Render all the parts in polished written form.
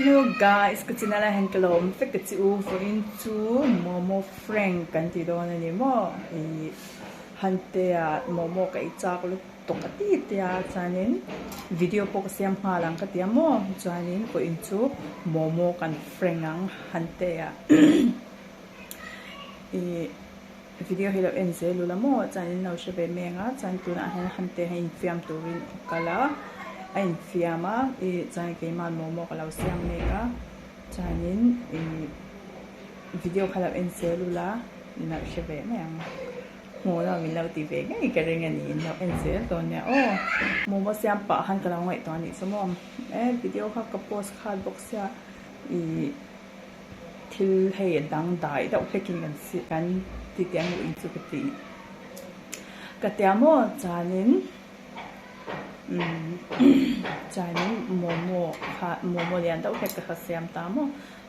Hello guys, ka channel ah hian ka lawm vek ka chi u vawiin chu momo frank kan ti dawn a ni maw ih Hantea momo ka ei chak lutuk a ti tia chuanin video pawh ka siam nghal ang ka ti a maw chuanin vawiin chu momo kan frank ang Hantea ih. Video hi lo en zel ula maw chuan in lo hre ve mek a chuan tunah hian Hante hi infiam turin a kal a a infiam a ih chuan keimah momo ka lo siam mek a chuanin ih video kha lo en zel ula in lo hre ve mai ang hmuh lo min lo ti ve ngei ka ring a ni in lo en zel dawn nia aw. Momo siam pah khan ka lo ngaihtuah a nih chu maw e video kha ka post khat bawk sia ih. Thil hei a dang dai deuh hlekin kan si kan ti teh ang in chu ka ti ka tia maw chuanin umm chuanin momo kha momo lian deuh hlek ka kha siam ta maw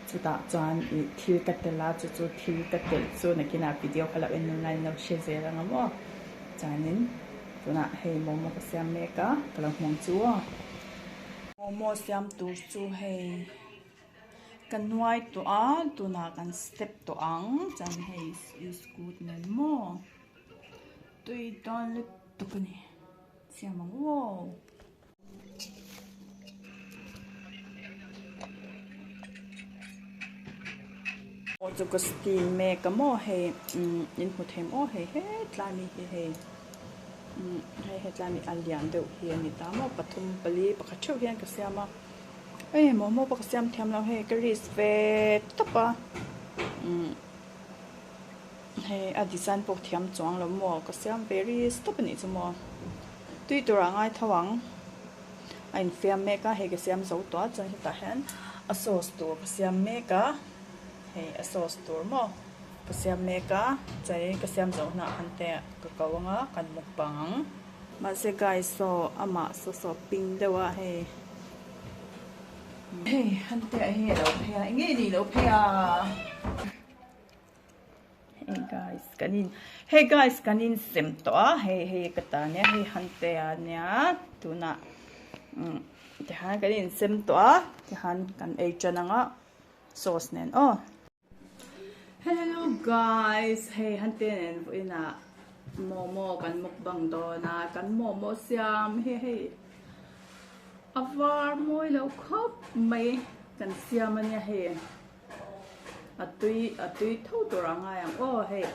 chutah chuan ih thil ka tel a chu chu thil ka telh chu nakinah video kha lo en nula in lo hre zel ang a maw chuanin tunah hei momo ka siam mek a ka lo hmuh ang chu aw momo siam tur chu hei. Ka nuai tawh a tunah kan step tawh ang chuan hei iskut nen maw tui dawn lutuk a ni siam ang aw. Aw chu ka steam mek a maw hei umm in hmu thei maw hei hetlai mi hi hei umm hei hetlai mi a lian deuh hi a ni ta maw pathum pali pakhat theuh hian ka siam a. Hei momo pawh ka siam thiam lo hei ka risk ve tawp a umm hei a design pawh thiam chuang lo maw ka siam ve risk tawp a nih chu maw tui turah a ngai tho ang a infiam mek a hei ka siam zo tawh a chuan hetah hian a sauce tur ka siam mek a hei a sauce tur maw ka siam mek a chuanin ka siam zo hnah khan te ka ko ang a kan mukbang ang. Mahse guys saw amah saw saw ping deuh a hei hei Hantea hi alo phei a enge ni alo phei a hei guys kan in hei guys kan in sem tawh a hei hei ka ta nia hei Hantea nia tunah umm tihian kan in sem tawh a tihian kan ei tan ang a sauce nen aw. Hello guys, hei Hante nen vawiinah momo kan mukbang dawn a, kan momo siam hi hei a var mawi lo khawp mai kan siam a nia hei a tui a tui tho tur a ngai ang aw hei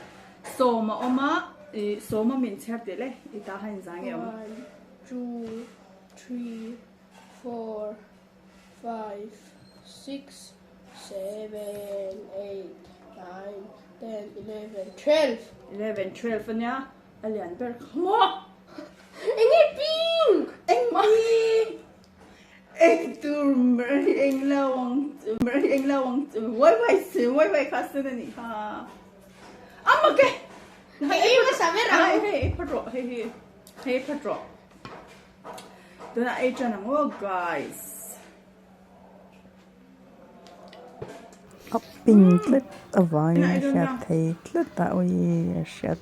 sawm a awm a ih sawm a min chhiar tih le i ta kha inzah nge awm. One, two, three, four, five, six, seven, eight, nine, ten, 11, 12. 11, 12 ania a lian ber kha maw? Enge pink? Engmah hi eng tur mer hi eng lo ang chu mer hi eng lo ang chu wai wai si wai wai kha sen anih kha a mak e Hei ei hmasa ber ang. Hei ei phat rawh hei hi hei ei phat rawh tunah ei tan ang aw guys. A pin tlat avangin a hriat thei tlat a awii a hriat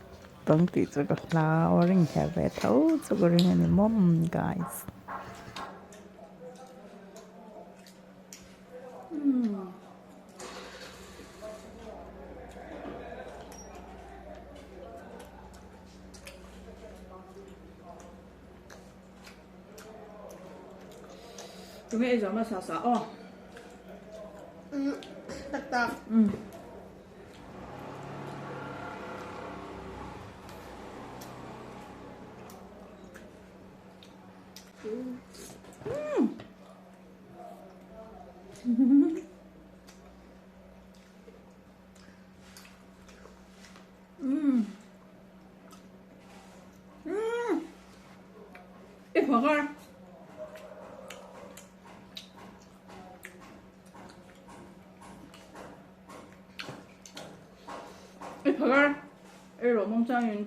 dawn tih chu ka hlau a ring hial ve tho chu ka ring a ni mawm guys. Tunge ei zawm a sa sa aw. Um tak tak. Um. Um. Um. Um. I phakar. I phakar. Ei rawh mawng changin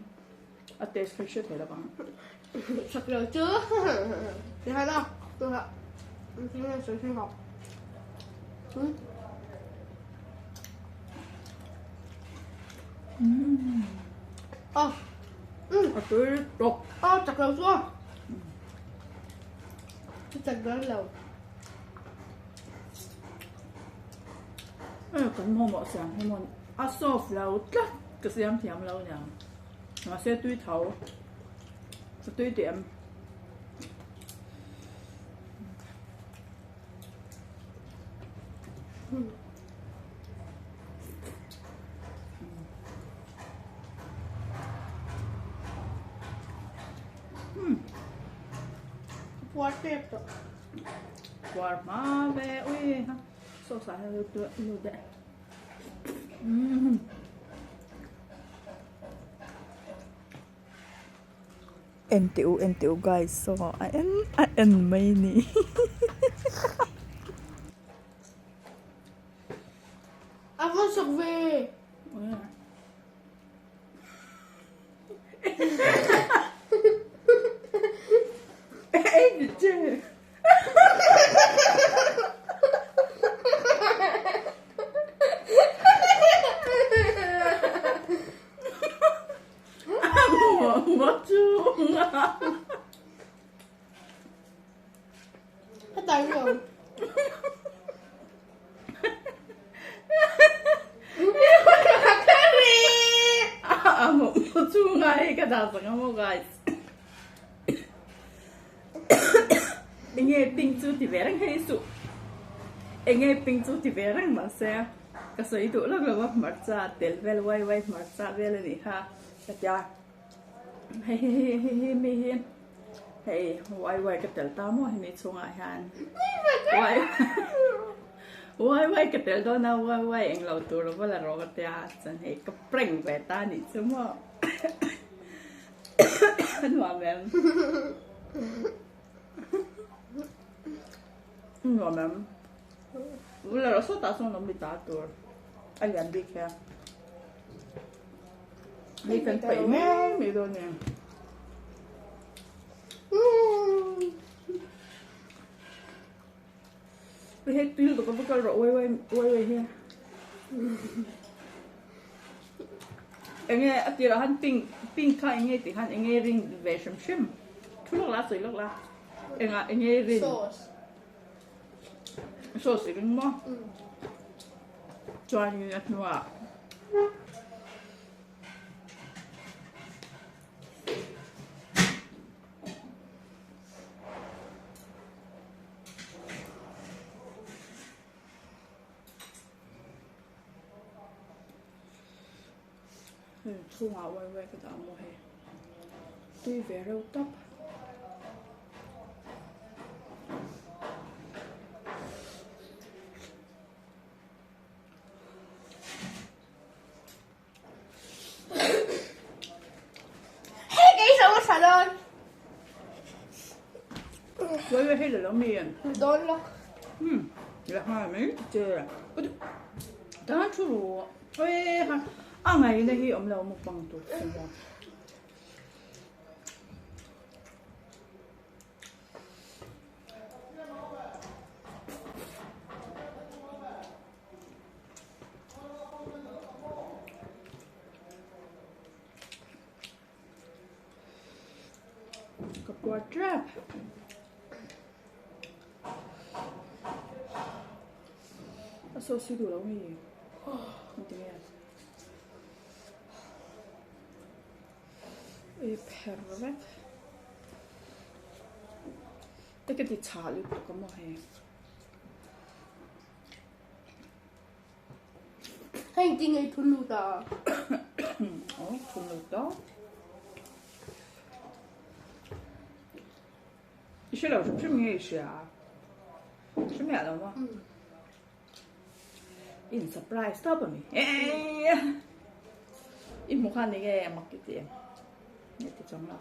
a taste kha hriat thei lo ang. Chak lo chu. Ti hai lo. Tu ha. Ti hai sui sui học. Um. Ờ. A tui tawp. Ờ chak lo chu. Chak dawn lo. Kan mamawh siam hi maw a soft lo tlat ka siam thiam lo niang mahse tui tho ka tui tih em. Puar pek tawh. Puar hma ve ui ha sauce ah hian lut lut deuh. En teh u en teh u guys saw a en a en mai ni. A va sak ve. Ei che. Ka tai lo. Chunga hei ka dah sak ang aw guys. Enge pink chu ti ve reng hei suh. Enge pink chu ti ve reng mahse ka sawi duh lawk lo a hmarcha tel vel uai uai hmarcha vel a nih kha ka tia. Hei hi hi hi mi hi hei uai uai ka tel ta maw hemi chhungah hian uai uai uai ka tel dawn a uai uai englo tur a va la rawh ka tia chuan hei ka prank ve ta a nih chu maw a nuam em a nuam em la rawh sawtah sawn awm ni ta tur a lian bik hian. Hei kan paih mai mai dawn nia. Hei tui lutuk a va kal rawh uai uai uai uai hi. Enge a tirah khan pink pink kha enge tih khan enge ring ve hrim hrim. Thu lawk la sawi lawk la. Engah enge rin. Sauce. Sauce i ring maw? Chuanin a hnuah chhungah uai uai ka dah maw hei tui ve reuh tawp. Hei kei sa sa dawn. Wai wai hei lo mi an. Dawn lawk. La ha mai che. Ta thu ru. Oi ha. A ngai na hi om lo mukbang tur chu mo. Ka puar trap. A saw si duh lo mi. Engtinge? I pher vek. Te ka ti chhah lutuk a maw hei. Hei ti ngei thun lut a. Oh, thun lut a. I hre lo hrim hrim nge i hria? Hre miah lo maw? In surprise tawp a mi. I hmu khan ni nge mak i ti em? Nge ti chawng lo.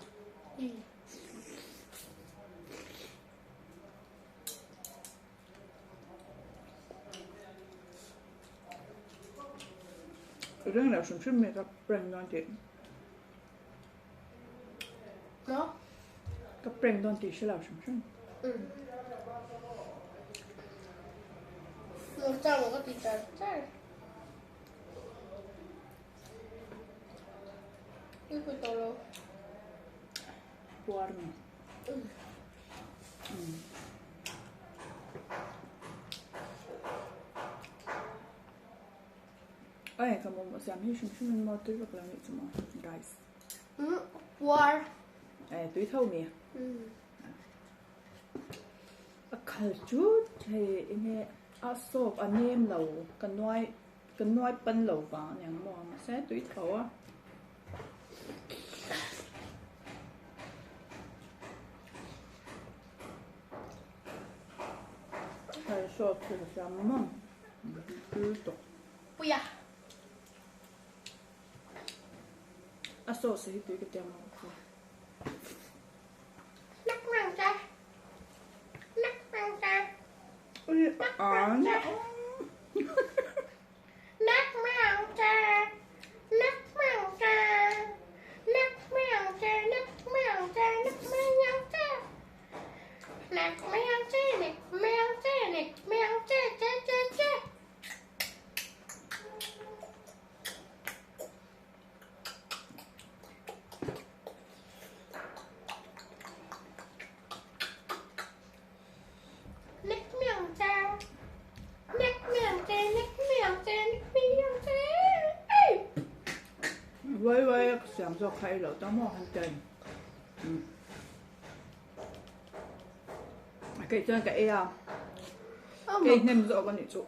Ring lo hrim hrim mai ka prank dawn tih. No? Ka prank dawn tih hre lo hrim hrim. Chang ka ti char char. I pui tawh lo. Puar mi. Ai ka momo siam hi hrim hrim in maw tui vak lo nih chu maw guys. Puar. Eh tui tho mi. A khal chut hei enge a soap a nem lo ka nuai ka nuai pan lo vang aniang maw mahse tui tho a. Hei soap hi ka siam maw tui tawk. Puia. A sauce hi tui ka ti ang maw ka. Vai vai a ka siam zawk kha ei loh ta maw han ten. Kei chuan ka ei a. Kei hnem zawk a nih chu.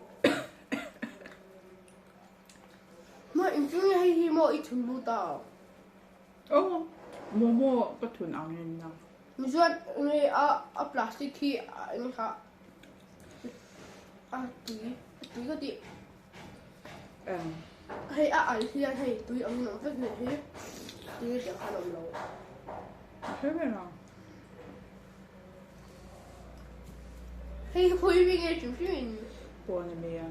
Maw inchung hei hi maw i thun lut a? Aw, momo ka thun ang in na. Chuan nge a a plastic hi eng kha a tui a tui ka tih. Eng. Hei a al hian hei tui ang awm vek nen hi tui a tiang khan a awm lo. A hre ber ang. Hei hi phawi mi nge hrim hrim in. Pawn a mi a.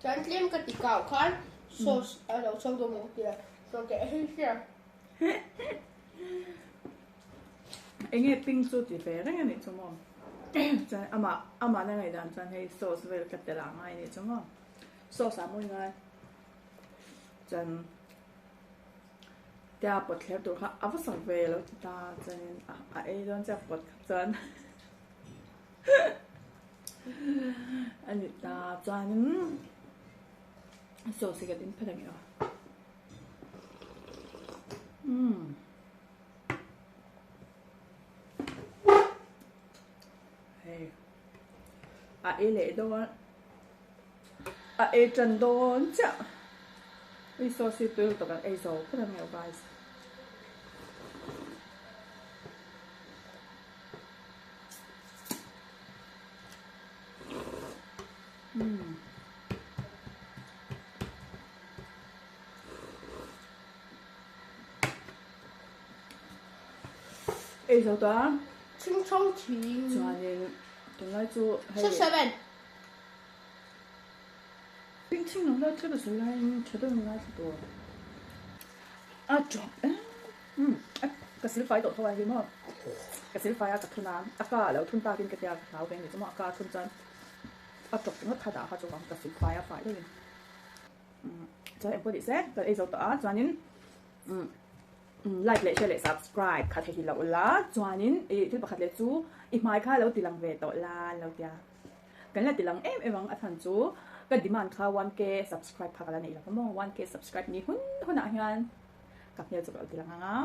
Chuan tlem ka ti kau khan sauce a lo chhuak dawn maw tia chuan ka ei hria. Enge pink chu ti ve reng a nih chu maw? Chuan amah amah na ngaihdan chuan hei sauce vel ka tel ah ngai a nih chu maw? Sauce ah mawi ngai. Chuan tia pawt thler tur kha a va sak ve lo ti ta chuanin a ei dawn chiah pawt kha chuan a ni ta chuanin sauce hi kan in phet ang emaw umm hei a ei leh dawn. A ei tan dawn chiah. Ui sauce hi tui lutuk an ei zo phawt ang emaw guys. Umm. Ei zo ta. Chhing chhawng thing. Chuanin tunlai chu hei. 6 7. Bengchheng lo lai tlat a sawi laiin tha deuhin ngai thla tur. A drop em umm a ka silfai tawh tho a hi maw ka silfai a ka thun a a ka a lo thun takin ka tia ka hlau ve a ni chu maw a ka a thun chuan a drop ringawt kha dah kha chu vang ka silfai a fai deuhin umm chuan engpawh ni se ka ei zo tawh a chuanin umm Like leh share leh subscribe kha thei hi lo la chuanin i thil pakhat leh chu i hmai kha lo ti lang ve tawh la an lo tia kan la ti lang em em ang a chhan chu ka demand kha 1k subscribe kha ka la neih lo maw 1k subscribe ni hun hunah hian ka hmel chu ka lo ti lang ang a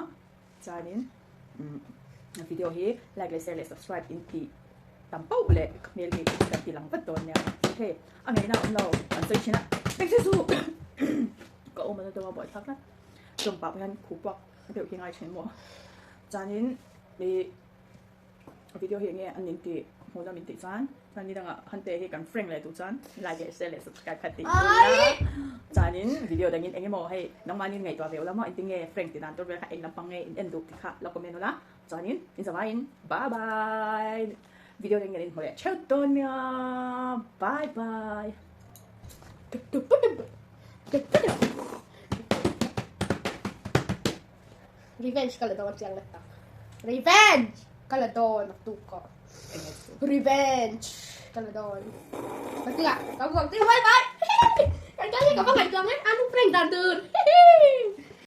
chuanin video hi like leh share leh subscribe in ti tam pauh leh ka hmel hi kan ti lang vat dawn nia hei a ngeina awm lo an sawi thin a engche chu ka awm a deuh a buaithlak tlat. Chawmpah hian khuh puak deuh hi ngai thin maw? Chuanin ih video hi enge an intih hmuhna min tih chuan chuan ni dangah Hante hi kan frank leh duh chuan like leh share leh subscribe kha tih tur ila chuanin video dangin eng emaw hei nangmahni ngaihtuah ve ula maw engtin nge frank tih dan tur vel kha eng lampang nge in en duh tih kha lo comment ula chuanin in zavaiin bye bye video dangin kan inhmu leh theuh dawn nia bye bye. Revenge ka la dawn chiang lek tak. Revenge ka la dawn a tuk ko. Revenge ka la dawn. Ka tia ka buang ti vai vai. Kan ka ka va ngai tlang e anu prank dan tur.